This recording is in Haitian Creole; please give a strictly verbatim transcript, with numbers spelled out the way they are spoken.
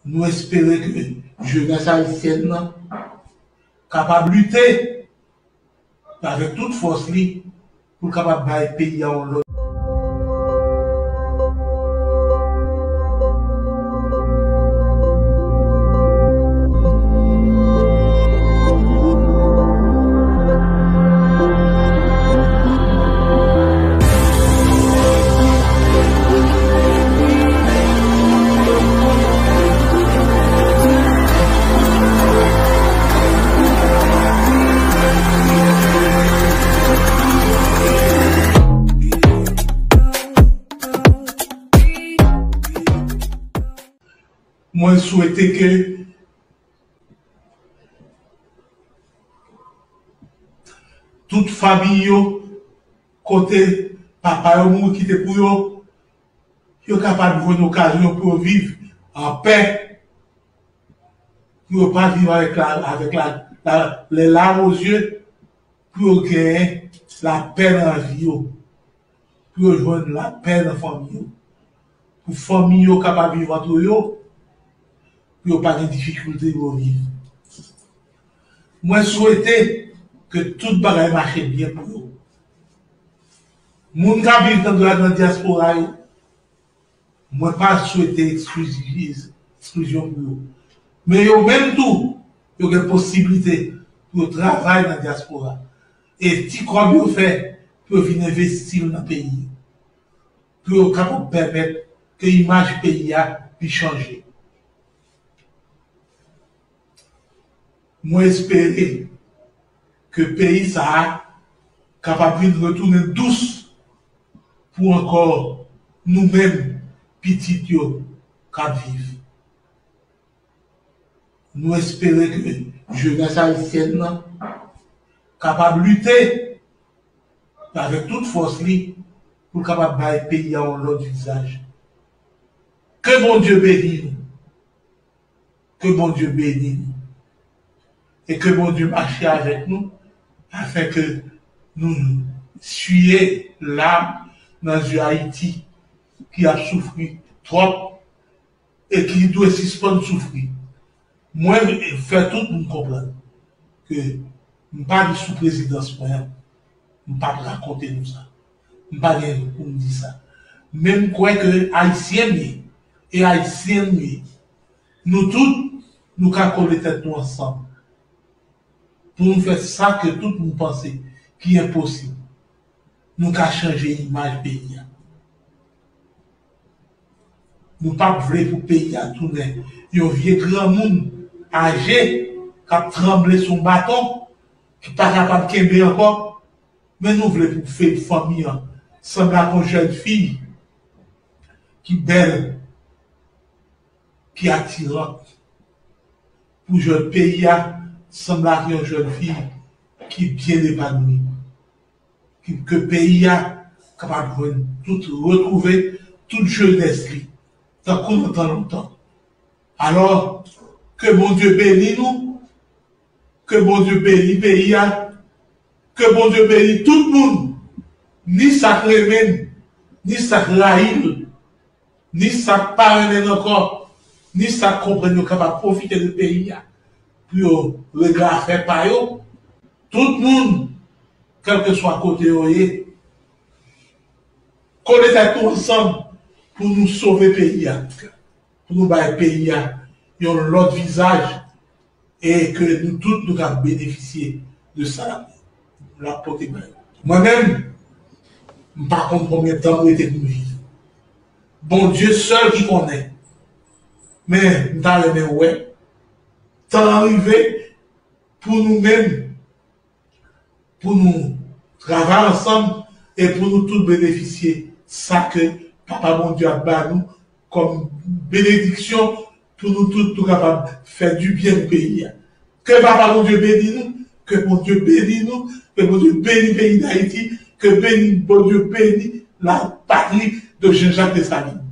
Nou espere ke jenès ayisyèn nan kapab lite avèk tout fòs li pou l kapab bay peyi a yon lòt. Mwen swete ke tout fanmi yo, kote papa yo mouri kite pou yo, yo kapab jwenn okazyon pou yo viv an pè, pou yo pa viv avèk la, avèk la, la, les larmes aux yeux, pou yo genyen lapè nan vi yo, pou yo jwenn lapè nan fanmi yo, pou fanmi yo kapab viv antre yo, pou yo pa gen difikilte pou yo viv. Mwen swete ke tout bagay mache byen pou yo. Moun k ap viv nan, nan dyaspora yo, mwen pa swete ekskliz-, eksklizyon pou yo. Men yo menm tou, yo gen posiblite pou yo travay nan dyaspora. E ti kòb yo fè, pou yo vin envesti l nan peyi. Pou yo kapab pèmèt ke imaj peyi a li chanje. Mwen espere ke peyi sa a kapab vin retounen dous pou ankò nou menm pitit yo k ap viv. Nou espere ke jenès ayisyèn nan kapab lite avèk tout fòs li pou l kapab bay peyi a yon lòt vizaj. Ke Bondye beni nou. Ke Bondye beni nou. E ke Bondye mache avèk nou, afin ke nou siye lam nan zye Ayiti ki ap soufri twòp e ki dwe sispann soufri. Mwen fè tout moun konprann ke m pa sou prezidans mwen an, m p ap rakonte nou sa. M pa gen pou m di sa. Men m kwè ke Ayisyen m ye, e Ayisyen m ye. Nou tout, nou ka kole tèt nou ansanm pou nou fè sa ke tout moun panse ki enposib. Nou ka chanje imaj peyi a. Nou p ap vle pou peyi a tounen yon vye granmoun aje k ap tranble sou yon baton, ki pa kapab kenbe ankò. Men nou vle pou fe-, fanmi an sanble ak yon jèn fi ki bèl, ki atiran, pou jèn peyi a sanble ak yon jèn fi ki byen epanwi, ki, ke peyi a kapab jwenn tout, retwouve tout jenès li, tankou nan tan lontan. Alò, ke Bondye beni nou, ke Bondye beni peyi a, ke Bondye beni tout moun, ni sa k renmen n, ni sa k rayi l, ni sa k pa renmen n ankò, ni sa k konprann yo kapab pwofite de peyi a pou yo regle afè pa yo. Tout moun, kèlkeswa kote yo ye, kole tèt nou ansanm pou nou sove peyi a, pou nou bay peyi a yon lòt vizaj, e ke nou tout nou ka benefisye de sa l ap pote bay nou. Mwen menm, m pa konn konbyen tan m rete pou m viv. Bondye sèl ki konnen. Men, m ta renmen wè tan an rive pou nou menm, pou nou travay ansanm e pou nou tout benefisye sa ke Papa Bondye ap ba nou kòm benediksyon pou nou tout nou kapab fè dibyen pou peyi a. Ke Papa Bondye beni nou, ke Bondye beni nou, ke Bondye beni peyi Dayiti, ke beni, Bondye beni la patrie de Jean-Jacques Dessalines.